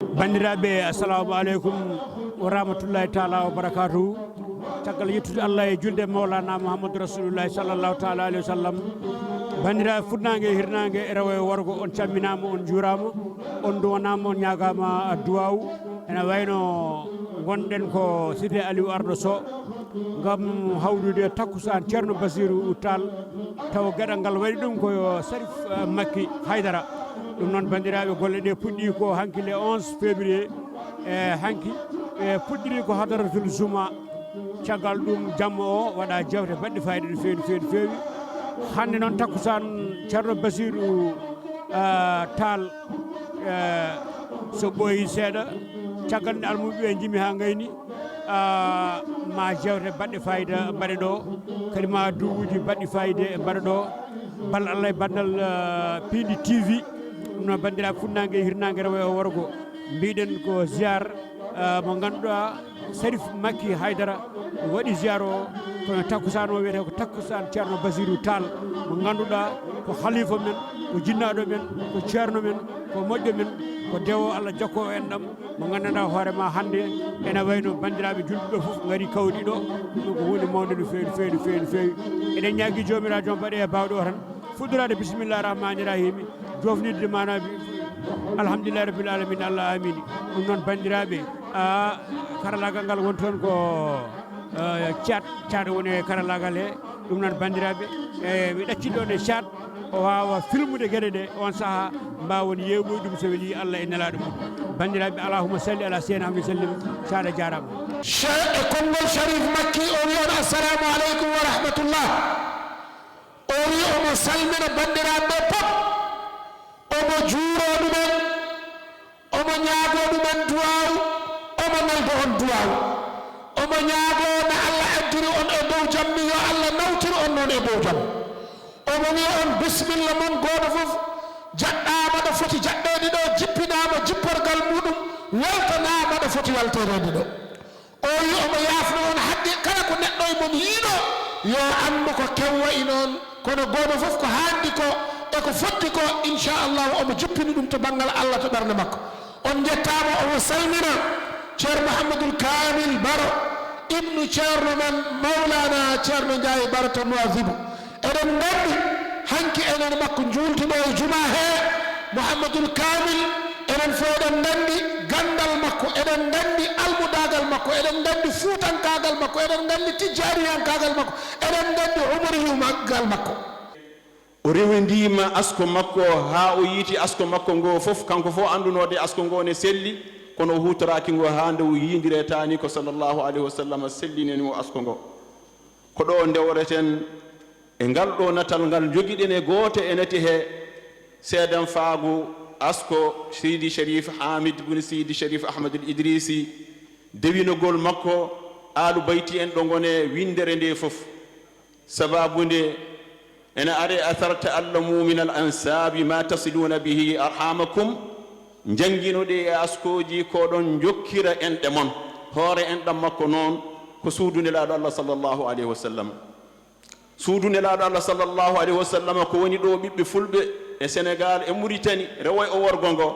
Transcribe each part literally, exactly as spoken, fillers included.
Banndiraaɓe, assalamu aleykum wa rahmatullahi taala wa barakatuhu. Caggal yettude Allah e julde Mawlana Muhammadu Rasulullahi sallallahu taala alayhi wa sallam. Banndiraaɓe Fuɗnaange e Hirnaange e rewo e worgo, on camminaama, on njuuraama, on nduwanaama, on ñaagaama duwaawu. Ene wayno ngonɗen ko Cité Aliou Ardo Sow, ngam hawrude takkusaan Ceerno Basiru Taal, taw geɗal ngal waɗi ɗum ko yo Sarif, eh, Makki Haydara. Ɗum noon, banndiraaɓe, golle ɗe puɗɗi ko hanki le onze février, e hanki ɓe puɗɗiri ko hadaratul juma. Caggal ɗum, jamma o waɗa jewte baɗɗe fayida no feewi, no feewi, no feewi. Hannde noon, takkusaan Ceerno Basiru, eh, Taal, eh, so ɓooyi seeɗa, caggal nde almuɓe ɓe njimi haa ngayni, ah, ma jewte baɗɗe fayida mbaɗe ɗo, kadi ma duwuuji baɗɗi fayida mbaɗe ɗo. Bal Allah e banndal, ah, Piindi T V. Ɗum noon, banndiraaɓe Fuɗnaange e Hirnaange, rewo e worgo, mbiɗen ko ziar, ah, mo ngannduɗaa Sarif Makki Haydara waɗi ziar o, kono takkusaan o wiyetee ko takkusaan Ceerno Basiru Taal, mo ngannduɗaa ko halifa men, ko jinnaaɗo men, ko ceerno men, ko moƴƴo men, ko dewo Allah jokko o enɗam. Mo nganndanɗaa hoore ma hannde ene wayno banndiraaɓe julɓe ɓe fof ngari kawri ɗo. Ɗum ko huunde mawnde no feewi, no feewi, no feewi, no feewi. Eɗen ñaagii Joomiraaɗo joom baɗe e baawɗe o tan fuɗɗoraade bisimillahi rahmani rahimi, joofnirde maanaaji alhamdulillahi rabbil alamin, Allah amini. Ɗum noon, banndiraaɓe, a, karallaagal ngal woni toon ko, eh, Caat, Caat woni e karallaagal he. Ɗum noon, banndiraaɓe, e, mi ɗaccii ɗoon e Caat, o waawa filmude geɗe ɗe, oon sahaa mbaawon yeeɓoyde ɗum so welii Allah e nelaaɗo mum. Banndiraaɓe, allahumma salli ala sayyidina Muhammad sallim, Caat a jaaraama. Che-, e konngol Sharif Makki, o wi on, "Assalamu aleykum wa rahmatullah." O wi omo salmina banndiraaɓe ɓe pop, omo juuroo ɗumen, omo ñaagoo ɗumen duwaaw, omo nelda on duwaaw. Omo ñaagoo, no Allah addiri on e dow jam, mi yo Allah nawtir on noon e dow jam. Omo wiya on, bismilla mon, gooto fof jaɗɗaama ɗo foti jaɗɗeede ɗo, jippinaama jipporgal muɗum, weltanaama ɗo foti weltoreede ɗo. O wi omo yaafno on haqqe kala ko neɗɗo e mon yiɗo, yo anndu ko kew wayi noon, kono gooto fof ko haandi ko e ko fotti ko, inchallahu omo jippini ɗum to banngal Allah, to ɓernde makko. On njettaama, omo salmina Ceerno Mouhamadoul Kamil Baro, ibnu Ceerno men Mawlana Ceerno Ndiaye Baro to Nouadhibou. Eɗen nganndi, hanki enen makko njuulti ɗo e juma he, Mouhamadoul Kamil, enen fof eɗen nganndi ganndal makko, eɗen nganndi almudaagal makko, eɗen nganndi fuutankaagal makko, eɗen nganndi tijjaaniyankaagal makko, eɗen nganndi umariyugal makko. O rewindiima asko makko haa o yiiti asko makko ngo fof, kanko fof anndunoode asko ngo ne selli, kono o huutoraaki ngo haa nde o yiindire taani ko sallallahu alayhi wa sallam sellinani mo asko ngo. Ko ɗo ndewreten e ngal ɗo natal ngal njogiɗen e gooto e nate he seedanfaagu asko Seydi Sharif Hamid bun Seydi Sharif Ahmadul Idrisi, dewinogol makko Aalu Bayti en ɗo ngone winndere nde fof. Sababu nde ene are, "Athar ta'allamu min al ansabi ma tasiluna bihi arhamakum." Njannginoɗe e askooji ko ɗon njokkira enɗe mon. Hoore enɗam makko noon ko suudu Nelaaɗo Allah sallallahu alayhi wa sallam. Suudu Nelaaɗo Allah sallallahu alayhi wa sallam ko woni ɗo ɓiɓɓe fulɓe e Senegal e Muritani, rewo e worgo ngo.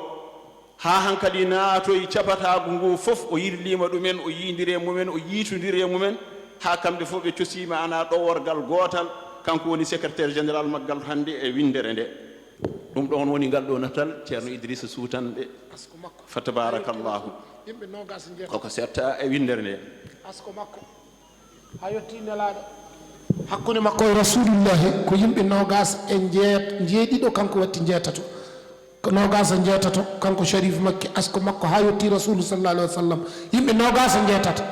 Haa hankadi naatoyi capataagu ngu fof, o yirliima ɗumen, o yiindiri e mumen, o yiitondiri e mumen, haa kamɓe fof ɓe cosiima ana ɗoworgal gootal, kanko woni secrétaire général maggal hannde e winndere nde. Ɗum ɗoon woni ngal ɗo natal Ceerno Idrissa Suutanɓe. Asko makko. Fa tabarakallahu. Yimɓe noogaas e jeetati. Koko setta e winndere nde. Asko makko. Haa yettii Nelaaɗo. Hakkunde makko e Rasuulullaahi ko yimɓe noogaas e njeet-, njeeɗiɗo, kanko watti njeetato. Ko noogaas e njeetato, kanko Sharif Makki, asko makko haa yettii Rasuulu sallallaahu alayhi wa sallam. Yimɓe noogaas e njeetato.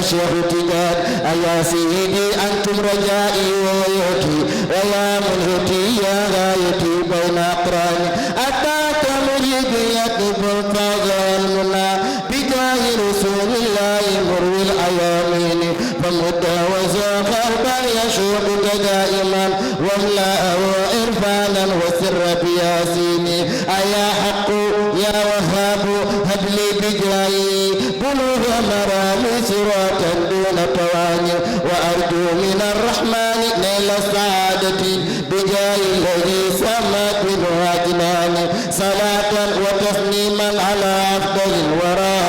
Cheikh Tidiane, a ya seydi, antum raja'i wa yahti, wa ya mulhiti, ya ghayati bayna aqrani. Ataka muridun yatlubul fawza wal muna, bi jahi Rasulillahi murwil ayamin. Fa mudda wa zaqa qalban yashuquka daiman, wa mla'ahu irfanan wa sirra bi Yasini. Aya haqqu ya Wahhabu, habli bi jahi ومرامي صراطا دون تواني، وأرجو من الرحمن نيل السعادة بجاه الذي سمت منه أجناني، صلاة وتسليما على أفضل الورى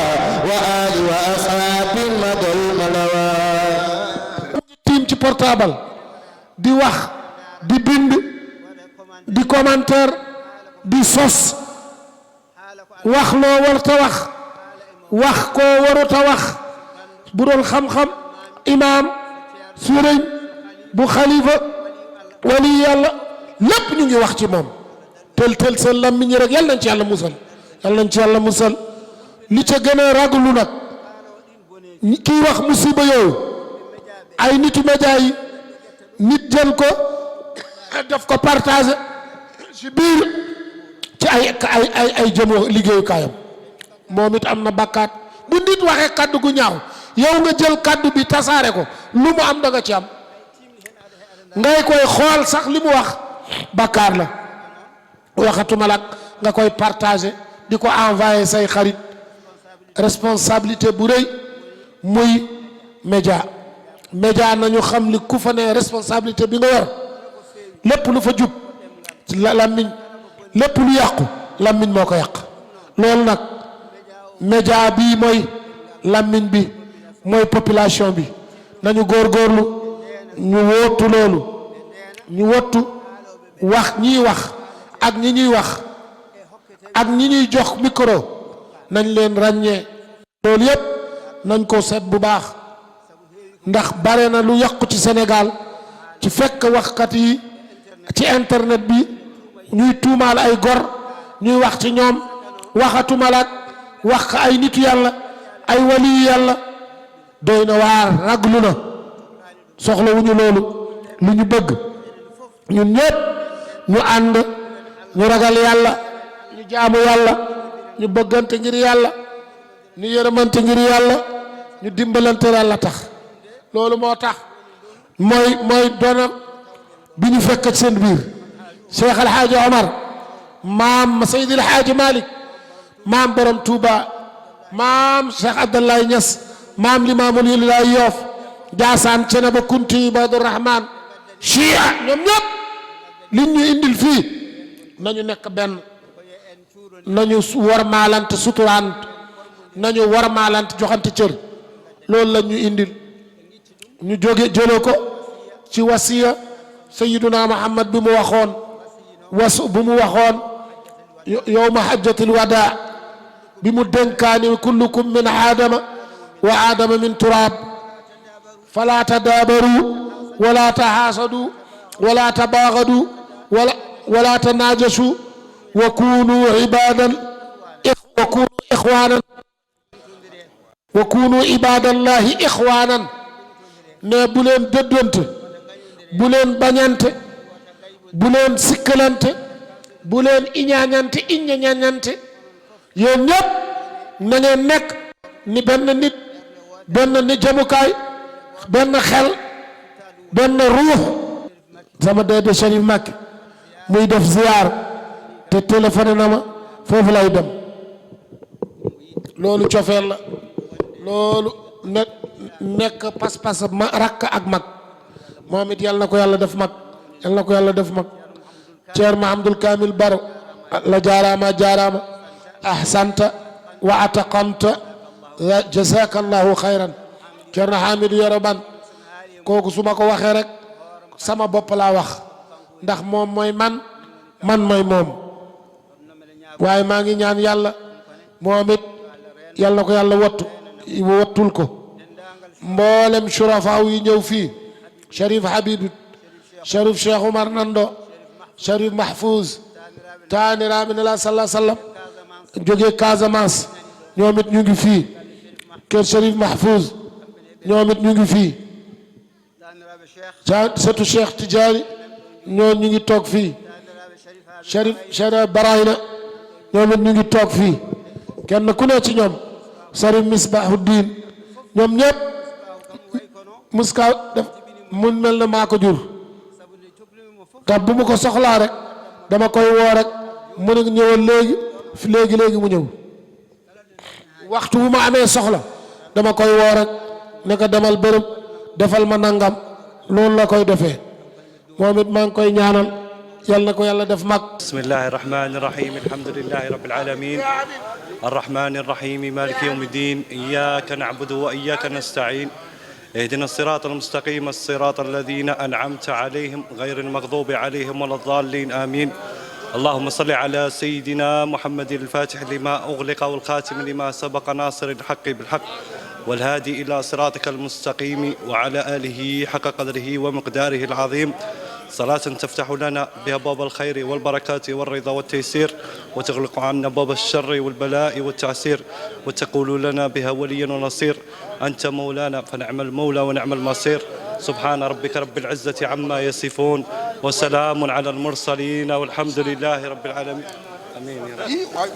وآل وأصحاب مدى المنوى. Tiim ci portable, di wax, di bind, di commentaire, di sos, wax loo warta wax, wax koo waruta wax. Bu doon xam-xam, imaam, sëriñ, bu xalifa, wali Yàlla, lépp ñu ngi wax ci moom. Tel tel seen làmmiñ yi rek, Yàlla nañ ci Yàlla musal. Yàlla nañ ci Yàlla musal. Li ca gën a raglu nag, ñi, kiy wax musiba yooyu, ay nitu média yi, nit jël ko, def ko partagé ci biir, ci ay, ay, ay, ay jëmoo liggéeyukaayam. Moom it am na bàkkaat. Bu nit waxee kàddu gu ñaaw, yow nga jël kàddu bi tasaare ko, lu mu am da nga ci am. Ngay koy xool sax, li mu wax bàkkaar la. Waxatuma lak nga koy partagé, di ko envoyé say xarit. Responsabilité bu rëy muy média. Média, nañu xam li ku fa ne, responsabilité bi nga yor. Lépp lu fa jub, la, làmmiñ, lépp lu yàqu, làmmiñ moo ko yàq. Loolu nag, média bi mooy làmmiñ bi, mooy population bi. Nañu góorgóorlu, ñu wottu loolu, ñu wottu wax, ñiy wax ak ñi ñuy wax ak ñi ñuy jox micro, nañ leen ràññee. Loolu yépp nañ ko seet bu baax, ndax bare na lu yàqu ci Sénégal ci fekk waxkat yi ci internet bi, ñuy tuumaal ay gor, ñuy wax ci ñoom, waxatuma laak wax ay nitu Yàlla, ay waliyu Yàlla. Doy na waar, raglu na. Soxlawuñu loolu. Li ñu bëgg, ñun ñépp ñu ànd, ñu ragal Yàlla, ñu jaamu Yàlla, ñu bëggante ngir Yàlla, ñu yërëmante ngir Yàlla, ñu dimbalante Yàlla tax. Loolu moo tax, mooy, mooy doona bi ñu fekk ci seen biir. Cheikh El Hadj Omar, maam Seydi El Hadj Malick, maam Borom Touba, maam Cheikh Abdallahi Niass, maam Limaamul Laay Yoof, Jaasaan, Ceneba, Kunti, Ibaadu Rahmaan, Chia, ñoom ñépp liñ ñu indil fii, nañu nekk benn, nañu su-, wormaalante, suturaante, nañu wormaalante, joxante cër. Loolu lañ ñu indil. Ñu jóge, jële ko ci wasiya Sayyiduna Muhammad bi mu waxoon, was-, bu mu waxoon yo-, yawma hajjatil wadaa, bi mu dénkaani: "Kullukum min Aadama wa Aadama min turaab, falaa tadaabaru, walaa tahaasadu, walaa tabaagadu, wala, walaa tanaajashu, wa kuunu ibaadan, ix-, wa kuunu ixwaanan." "Wa kuunu ibaadallahi ixwaanan." Ne bu leen dëddante, bu leen bañante, bu leen sikkalante, bu leen iñaañante, iññañañante. Yéen ñépp na ngeen nekk ni benn nit, benn ni jëmukaay, benn xel, benn ruux. Sama dee de Cherif Mbacké muy def ziyaar te téléphoné na ma, foofu lay dem. Loolu cofeel la. Loolu ne-, nekk pas-pas ma, rakk ak mag. Moom it, yal na ko Yàlla def mag. Yal na ko Yàlla def mag. Ceerno Mahamadul Kamil Baro, la jaaraama, jaaraama. Ahsanta wa atqanta, jazakallahu khayran. Ceerno Hamidou Yero Ban, kooku su ma ko waxee rek, sama bopp laa wax, ndax moom mooy man, man mooy moom. Waaye maa ngi ñaan Yàlla, moom it, Yàlla na ko Yàlla wattu, wattul ko. Mboolem surafaaw yi ñëw fii, Cherif Habib, Cherif Cheikh Oumar Nando, Cherif Mahfouz, taaniraaɓe Nela sallallahu alayhi wa sallam, jóge Casamance, ñoom it ñu ngi fii. Kër Cherif Mahfouz, ñoom it ñu ngi fii. Ca-, sëtu Cheikh Tidiane, ñoo ñu ngi toog fii. Cherif, Cherif Barayna, ñoom it ñu ngi toog fii. Kenn ku ne ci ñoom, Cherif Misbahuddin, ñoom ñépp, muska def mun mel na maa ko jur. Te bu mu ko soxlaa rek, dama koy woo rek, mu ne ñëwal léegi, léegi, léegi mu ñëw. Waxtu wu ma amee soxla, dama koy woo rek, ne ko demal bërëb, defal ma nangam. Noonu la koy defee. Moom it maa ngi koy ñaanal, yal na ko Yàlla def mag. بسم الله الرحمن الرحيم. الحمد لله رب العالمين. الرحمن الرحيم. مالك يوم الدين. إياك نعبد وإياك نستعين. اهدنا الصراط المستقيم، الصراط الذين أنعمت عليهم، غير المغضوب عليهم ولا الضالين. آمين. اللهم صل على سيدنا محمد الفاتح لما أغلق والخاتم لما سبق، ناصر الحق بالحق، والهادي إلى صراطك المستقيم، وعلى آله حق قدره ومقداره العظيم. صلاة تفتح لنا بها باب الخير والبركات والرضا والتيسير، وتغلق عنا باب الشر والبلاء والتعسير، وتكون لنا بها وليا ونصير. أنت مولانا فنعم المولى ونعم المصير. سبحان ربك رب العزة عما يصفون، وسلام على المرسلين، والحمد لله رب العالمين. آمين يا رب.